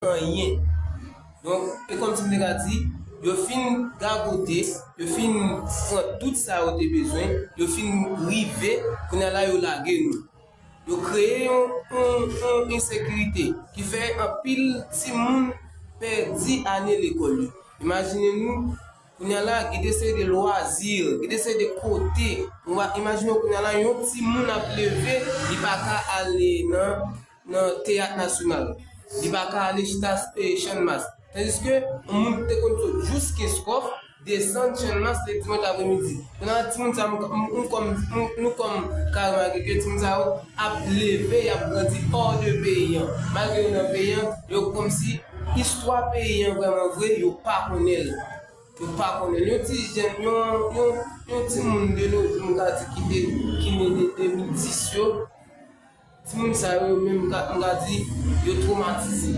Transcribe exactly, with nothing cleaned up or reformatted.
anyen. Donk, e kòmsi m te ka di, yo fin gagote, yo fin pran tout sa yo te bezwen, yo fin rive, kounye a la yo lage nou. Yo kreye yon, yon, yon ensekirite ki fè anpil timoun pèdi ane lekòl yo. Imajine nou, kounye a la, gen de seri de lwazi, gen de seri de kote. Ou va imajine kounye a la, yon timoun ap leve, li pa ka ale nan, nan Teyat Nasyonal. Li pa ka ale chita, eh, Channmas. Tandiske yon moun ki te konn sot jous Kenskòf, desann Channmas le dimanch apremidi. Kounye a la, timoun sa, m, m, m, kòm, m, nou kòm ka remake ke timoun sa yo ap leve, y ap grandi hors de peyi an. Malgre yo nan peyi an, yo kòmsi istwa peyi an vrèman vre, yo pa konnen l. Yo pa konnen l. Yon ti jèn, yon, yon, yon timoun de nos jours, m ka di ki te, ki ne de de mil dis yo, timoun sa yo, yo menm, m ka, m ka di, yo twomatize.